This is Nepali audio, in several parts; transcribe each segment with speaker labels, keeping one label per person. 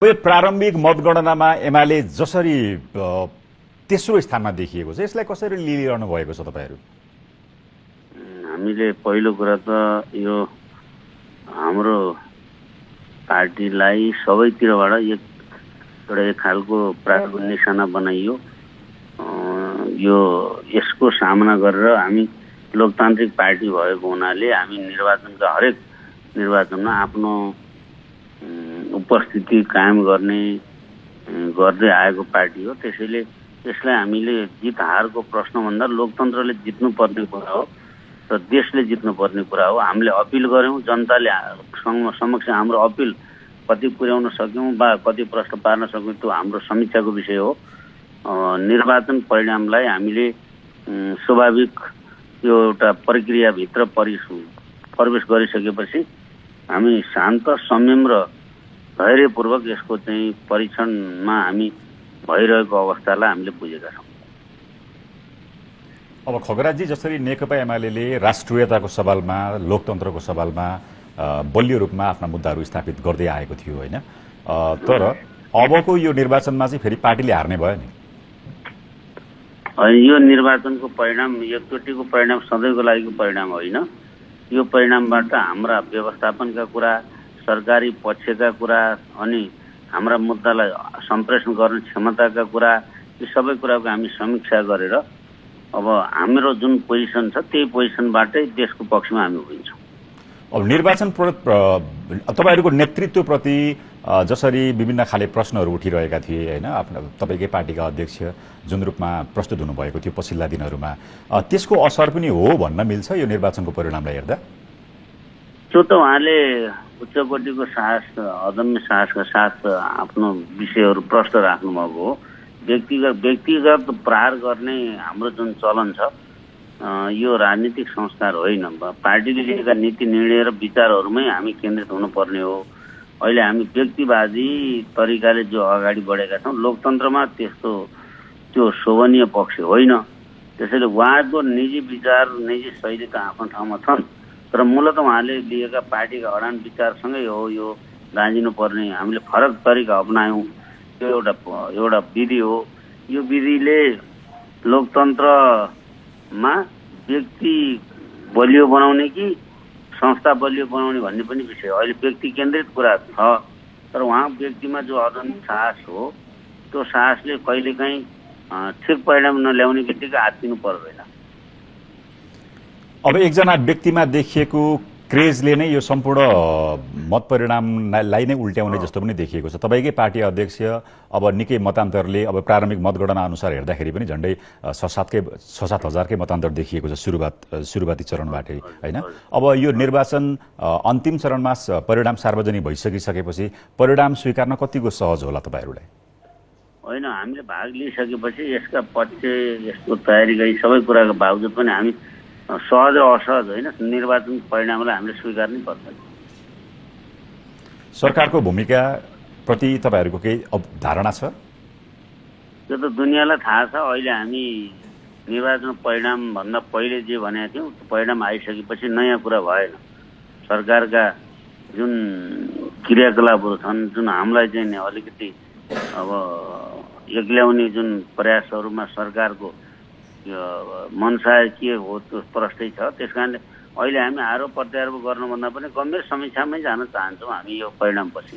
Speaker 1: प्रारम्भिक मतगणनामा एमाले जसरी तेस्रो स्थानमा देखिएको छ यसलाई कसरी लिइरहनु भएको छ तपाईहरु?
Speaker 2: हामीले पहिलो कुरा त यो हाम्रो पार्टीलाई सबैतिरबाट एक खालको प्राथमिक निशाना बनाइयो। यो यसको सामना गरेर हामी लोकतान्त्रिक पार्टी भएको हुनाले हामी निर्वाचनका हरेक निर्वाचनमा आफ्नो उपस्थिति कायम गर्दै आएको पार्टी हो। त्यसैले यसलाई हामीले जित हारको प्रश्नभन्दा लोकतन्त्रले जित्नुपर्ने कुरा हो र देशले जित्नुपर्ने कुरा हो। हामीले अपिल गर्यौं, जनताले समक्ष हाम्रो अपिल कति पुर्याउन सक्यौं वा कति प्रश्न पार्न सक्यौं त्यो हाम्रो समीक्षाको विषय हो। निर्वाचन परिणामलाई हामीले स्वाभाविक यो एउटा प्रक्रियाभित्र प्रवेश गरिसकेपछि हामी शान्त, संयम र धैर्यपूर्वक यसको चाहिँ परीक्षणमा हामी भइरहेको अवस्थालाई हामीले बुझेका छौं।
Speaker 1: अब खगराजी जसरी नेकपा एमालेले राष्ट्रियताको सवालमा, लोकतन्त्रको सवालमा बलियो रूपमा आफ्ना मुद्दाहरू स्थापित गर्दै आएको थियो हैन, तर अबको यो निर्वाचनमा चाहिँ फेरि पार्टीले हार्ने भयो नि।
Speaker 2: यो निर्वाचनको परिणाम एकचोटिको परिणाम सधैँको लागिको परिणाम होइन। यो परिणामबाट हाम्रा व्यवस्थापनका कुरा, सरकारी पक्षका कुरा अनि हाम्रा मुद्दालाई सम्प्रेषण गर्ने क्षमताका कुरा, यी सबै कुराको हामी समीक्षा गरेर अब हाम्रो जुन पोजिसन छ त्यही पोजिसनबाटै देशको पक्षमा हामी उभिन्छौँ।
Speaker 1: अब निर्वाचन तपाईहरुको नेतृत्वप्रति जसरी विभिन्न खाले प्रश्नहरू उठिरहेका थिए हैन, तपाईकै पार्टीका अध्यक्ष जुन रूपमा प्रस्तुत हुनुभएको थियो पछिल्ला दिनहरूमा, त्यसको असर पनि हो भन्न मिल्छ यो निर्वाचनको परिणामलाई हेर्दा?
Speaker 2: त्यो त उहाँले उच्चकोटिको साहस, अदम्य साहसका साथ आफ्नो विषयहरू प्रश्न राख्नुभएको हो। व्यक्तिगत प्रहार गर्ने हाम्रो जुन चलन छ यो राजनीतिक संस्कार होइन। पार्टीले लिएका नीति निर्णय र विचारहरूमै हामी केन्द्रित हुनुपर्ने हो। अहिले हामी व्यक्तिवादी तरिकाले जो अगाडि बढेका छौँ, लोकतन्त्रमा त्यस्तो त्यो शोभनीय पक्ष होइन। त्यसैले उहाँको निजी विचार, निजी शैली त आफ्नो ठाउँमा छन्, तर मूलत उहाँले लिएका पार्टीका अडान विचारसँगै हो यो गाँजिनु पर्ने। हामीले फरक तरिका अपनायौँ, त्यो एउटा विधि हो। यो विधिले लोकतन्त्रमा व्यक्ति बलियो बनाउने कि संस्था बलियो बनाउने भन्ने पनि विषय हो। अहिले व्यक्ति केन्द्रित कुरा छ, तर उहाँ व्यक्तिमा जो अदम्य साहस हो त्यो साहसले कहिलेकाहीँ ठिक परिणाम नल्याउने बित्तिकै आत्तिनु पर्दैन।
Speaker 1: अब एकजना व्यक्तिमा देखिएको क्रेजले नै यो सम्पूर्ण मत परिणामलाई नै उल्ट्याउने जस्तो पनि देखिएको छ। तपाईकै पार्टी अध्यक्ष अब निकै मतान्तरले, अब प्रारम्भिक मतगणना अनुसार हेर्दाखेरि पनि झन्डै 6-7 हजारकै मतान्तर देखिएको छ सुरुवाती चरणबाटै हैन। अब यो निर्वाचन अन्तिम चरणमा परिणाम सार्वजनिक भइसकिसकेपछि परिणाम स्वीकार्न कतिको सहज होला तपाईहरुलाई?
Speaker 2: होइन, हामीले भाग लिइसकेपछि यसका पक्ष, यसको तयारी गरी सबै कुराको बावजुद पनि हामी सहज र असहज होइन, निर्वाचन परिणामलाई हामीले स्वीकार्नै पर्छ।
Speaker 1: सरकारको भूमिका प्रति तपाईहरुको केही धारणा छ?
Speaker 2: त्यो त दुनियाँलाई थाहा छ। अहिले हामी निर्वाचन परिणाम भन्दा पहिले जे भनेका थियौँ, परिणाम आइसकेपछि नयाँ कुरा भएन। सरकारका जुन क्रियाकलापहरू छन्, जुन हामीलाई चाहिँ अलिकति अब एक्ल्याउने जुन प्रयासहरूमा सरकारको मनसा के हो त्यो प्रष्टै छ। त्यस कारणले अहिले हामी आरोप प्रत्यारोप गर्नुभन्दा पनि गम्भीर समीक्षामै जान चाहन्छौँ हामी यो परिणामपछि।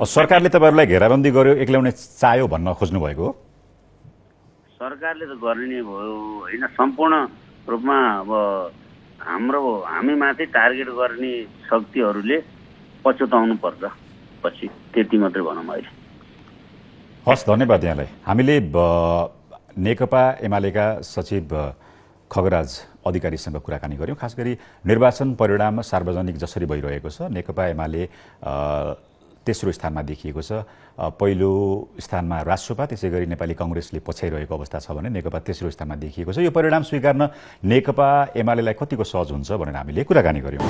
Speaker 1: सरकारले तपाईहरुलाई घेराबन्दी गर्यो, एक्ल्याउने चाह्यो भन्न खोज्नु भएको हो?
Speaker 2: सरकारले त गर्ने नै भयो होइन। सम्पूर्ण रूपमा अब हामी माथि टार्गेट गर्ने शक्तिहरूले पछुताउनु पर्छ पछि, त्यति मात्रै भनौँ अहिले।
Speaker 1: हस्, धन्यवाद यहाँलाई। हामीले नेकपा एमालेका सचिव खगराज अधिकारीसँग कुराकानी गर्यौं। खास गरी निर्वाचन परिणाम सार्वजनिक जसरी भइरहेको छ, नेकपा एमाले तेस्रो स्थानमा देखिएको छ। पहिलो स्थानमा राष्ट्रपा, त्यसैगरी नेपाली कांग्रेसले पछ्याइरहेको अवस्था छ भने नेकपा तेस्रो स्थानमा देखिएको छ। यो परिणाम स्वीकार्न नेकपा एमालेलाई कतिको सहज हुन्छ भनेर हामीले कुराकानी गर्यौं।